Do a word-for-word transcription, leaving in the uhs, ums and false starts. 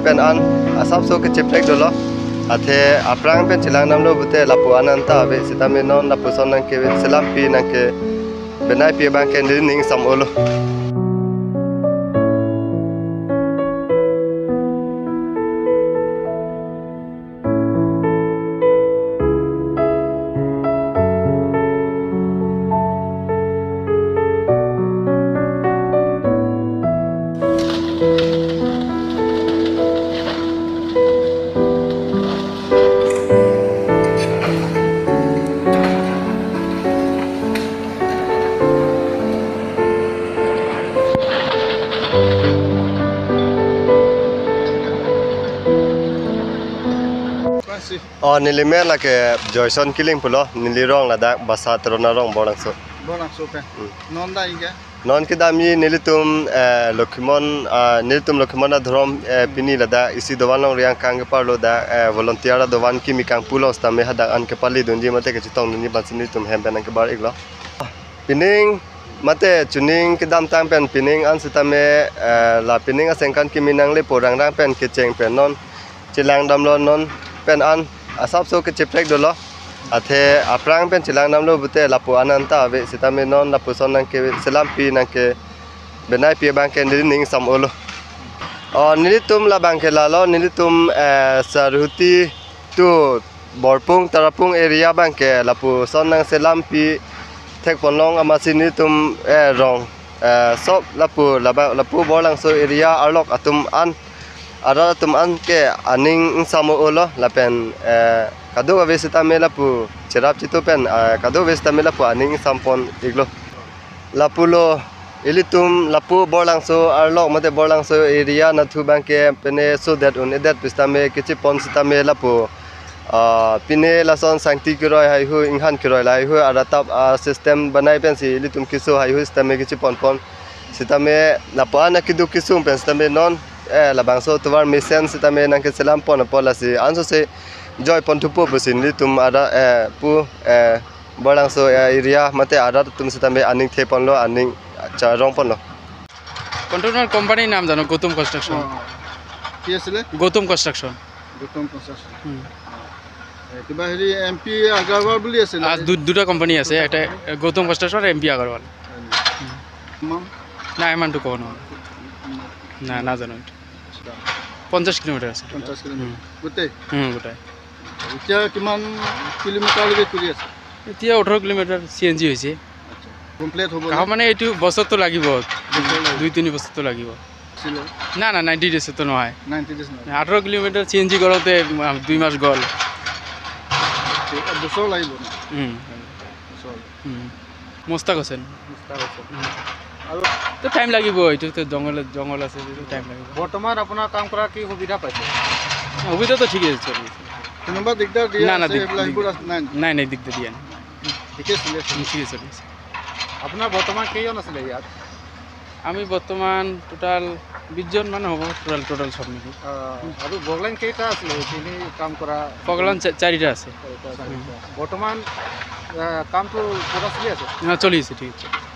Pen an asapso kecheprek dolo. Athe aphrang pen chelang damlo pute lapu an anta ave, sitame non lapuson nangkeselampi nangkebenaipi abangke neli ning sam-olo. O, neli men lake Joyson Killing pulo, neli rong ladak Basa Terona rong Borlangso. Borlangso pen. Hmm. Non da ingke? Non kedamji nelitum, eh, Lokhimon, ah, nelitum Lokhimon adhorom, eh, pini ladak isi dovan along riang kang keparlo dak, eh, volunteer adovan kimi kangpulo sitame hadak an kepali dunji mate kechetong dunji pensi nelitum hem pen nangkebar-iklo. Pining mate chuning kedamtang pen pining an sitame, eh, la pining asengkan kimi nanglepo rangrang pen kecheng pen non chelang damlo, non pen an asapso kecheprek dolo. Athe aphrang pen chelang damlo pute lapu an anta ave, sitame non lapuson nangkeselampi nangkebenaipi abangke neli ning sam-olo. O, nelitum labangke lalo, nelitum, eh, Sarhuti to Borpung Tarapung area abangke lapuson nangselampi thekponlong amatsi nelitum, eh, rong, eh, sop lapu laba, lapu Borlangso area arlok atum an, arat atum an ke aning ingsam-olo lapen, eh, kadokave sitame lapu cherap chitu pen, eh, kadokave sitame lapu aning ingsampon-iklo. Lapulo, ilitum lapu Borlangso arlok mate Borlangso area nathu abangke pine sodet un-edet pu sitame kechepon sitame lapu, ah, pine lason sangti keroi haihui inghan keroi lahaihui aratap, ah, system banai pensi ilitum keso haihui sitame kecheponpon. Sitame lapu an akeduk kesung pen sitame non, eh, labangso tovar mesen sitame nangkeselampon apot lasi ansose joipon thupo pusi nelitum arat, eh, pu, eh, Borlangso, eh, area mate arat atum sitame aning theponlo, aning charongponlo. Contractor কোম্পানীৰ নাম জানো? গৌতম কনষ্ট্ৰাকশ্যন। অ। কি আছিলে? গৌতম কনষ্ট্ৰাকশ্যন। গৌতম কনষ্ট্ৰাকশ্যন। হুম। এ, কিবা হেৰি M P Agarwal বুলি আছিলে। আ, দু-, দুটা কোম্পানী আছে, এটা গৌতম কনষ্ট্ৰাকশ্যন আৰু এম পি আগৰৱাল। হয় নেকি? হুম। কিমান? না, ইমানটো ক'ব নোৱাৰোঁ। না, নাজানো এইটো। আচ্ছা। পঞ্চাশ কিলোমিটাৰ আছে। পঞ্চাশ কিলোমিটাৰ। হুম। গোটেই? হুম, গোটেই। এতিয়া কিমান কিলোমিটাৰলৈকে কৰি আছে? এতিয়া ওঠৰ কিলোমিটাৰ চি এন জি হৈছে। আচ্ছা। কমপ্লিট হ'ব নে? কাম মানে এইটো বছৰটো লাগিব। বছৰ লাগিব। দুই তিনি বছৰটো লাগিব। আছিলে? না, না, নাইণ্টি ডেইজতো নহয়। নাইণ্টি ডেইজ নহয়। ওঠৰ কিলোমিটাৰ চি এন জি কৰোঁতে, আ, দুই মাহ গ'ল। ঠিক, বছৰ লাগিব ন? উম। বছৰ। উম। মুস্তাক হোসেন। মুস্তাক হোসেন। উম। আৰু তো টাইম লাগিব, এইটো তো জংঘল, জংঘল আছে, এইটো টাইম লাগিব। বৰ্তমান আপোনাৰ কাম কৰা কি সুবিধা পাইছে? সুবিধা তো ঠিকেই চলি আছে। কোনোবা দিগদাৰ দিয়া না, না, আছে, দিগ-, এইবিলাক দিগ-, এইবোৰ আছে, নাই? নাই, নাই, দিগদাৰ দিয়া নাই। ঠিকে চলি আছে। উম, ঠিকে চলি আছে। আপোনাৰ বৰ্তমান কেইজন আছিলে ইয়াত? আমি বৰ্তমান টোটাল বিশ জন মান হ'ব, টোটাল, টোটাল চব মিলি। আহ, আৰু বগলাইন কেইটা আছিলে এইখিনি কাম কৰা? বগলাইন চা-, চাৰিটা আছে। চাৰিটা, চাৰিটা। উম। বৰ্তমান, আহ, কামটো পুৰা চলি আছে? না, চলি আছে, ঠিক আছে।